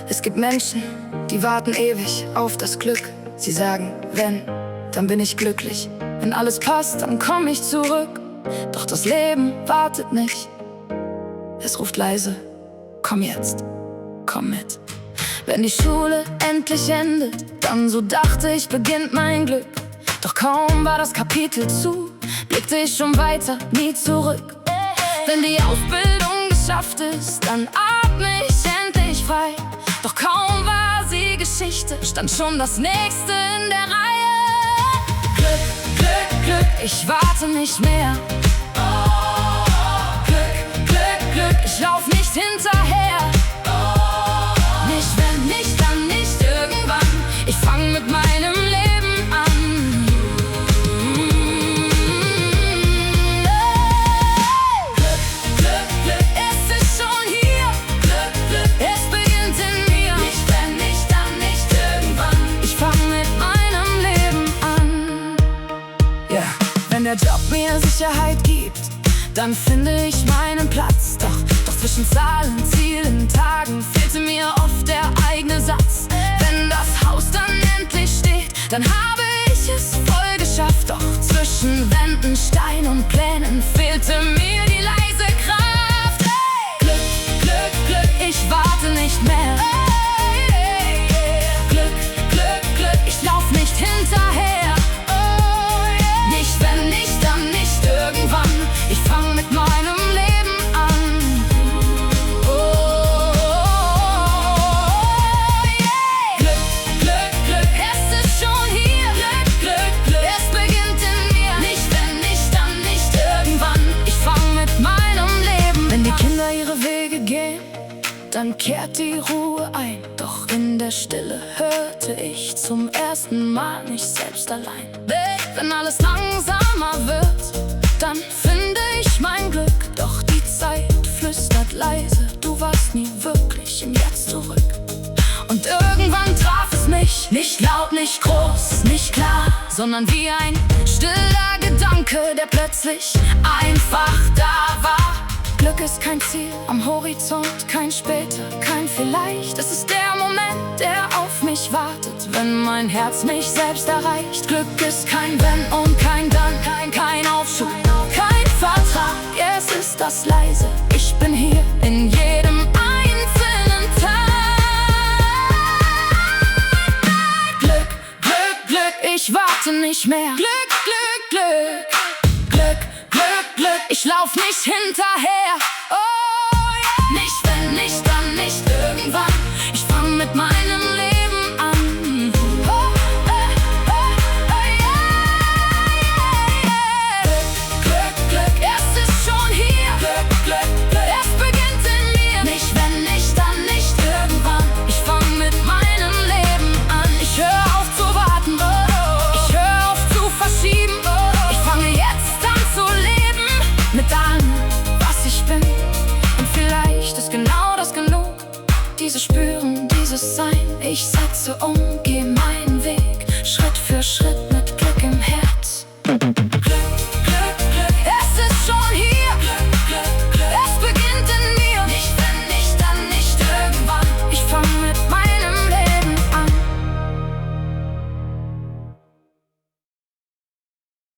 Es gibt Menschen, die warten ewig auf das Glück. Sie sagen, wenn, dann bin ich glücklich. Wenn alles passt, dann komm ich zurück. Doch das Leben wartet nicht. Es ruft leise, komm jetzt, komm mit. Wenn die Schule endlich endet, dann so dachte ich, beginnt mein Glück. Doch kaum war das Kapitel zu, blickte ich schon weiter, nie zurück. Wenn die Ausbildung geschafft ist, dann atme ich endlich frei. Doch kaum war sie Geschichte, stand schon das nächste in der Reihe. Glück, Glück, Glück, ich warte nicht mehr. Glück, Glück, Glück, ich lauf nicht hinterher. Nicht wenn, nicht dann, nicht irgendwann. Ich fang mit meinem Leben an. Glück, Glück, Glück, es ist schon hier. Glück, Glück, es beginnt in mir. Nicht wenn, nicht dann, nicht irgendwann. Ich fang mit meinem Leben an. Ja, wenn der Job mir Sicherheit gibt, dann finde ich meinen Platz. Doch zwischen Zahlen, Zielen, Tagen fehlte mir oft der eigene Satz. Wenn das Haus dann endlich steht, dann habe ich es voll geschafft. Doch zwischen Wänden, Stein und Plänen fehlte mir die leise Kraft. Glück, Glück, Glück, ich warte nicht mehr. Glück, Glück, Glück, ich lauf nicht hinterher. Nicht wenn, nicht dann, nicht irgendwann. Ich fang mit meinem Leben an. Glück, Glück, Glück, es ist schon hier. Glück, Glück, Glück, es beginnt in mir. Nicht wenn, nicht dann, nicht irgendwann. Ich fang mit meinem Leben an. Wenn die Kinder ihre Wege gehen, dann kehrt die Ruhe ein. Doch in der Stille hörte ich zum ersten Mal mich selbst allein. Wenn alles langsamer wird, dann finde ich mein Glück. Doch die Zeit flüstert leise, du warst nie wirklich im Jetzt zurück. Und irgendwann traf es mich, nicht laut, nicht groß, nicht klar, sondern wie ein stiller Gedanke, der plötzlich einfach da war. Glück ist kein Ziel am Horizont, kein später, kein vielleicht. Es ist der Moment, der auf mich wartet, wenn mein Herz mich selbst erreicht. Glück ist kein Wenn und kein Dann, kein Aufschub, kein Vertrag. Es ist das leise, ich bin hier in jedem einzelnen Tag. Glück, Glück, Glück, ich warte nicht mehr. Glück, Glück, Glück, Glück, Glück, Glück, ich lauf nicht hinterher. Nicht wenn, nicht dann, nicht irgendwann. Ich fang mit meinem Leben an. Glück, Glück, Glück, es ist schon hier. Glück, Glück, Glück, es beginnt in mir. Nicht wenn, nicht dann, nicht irgendwann. Ich fang mit meinem Leben an. Ich hör auf zu warten. Ich hör auf zu verschieben. Ich fange jetzt an zu leben mit allem, was ich bin. Und vielleicht ist genau das genug. Dieses Spüren, dieses Sein, ich setze um.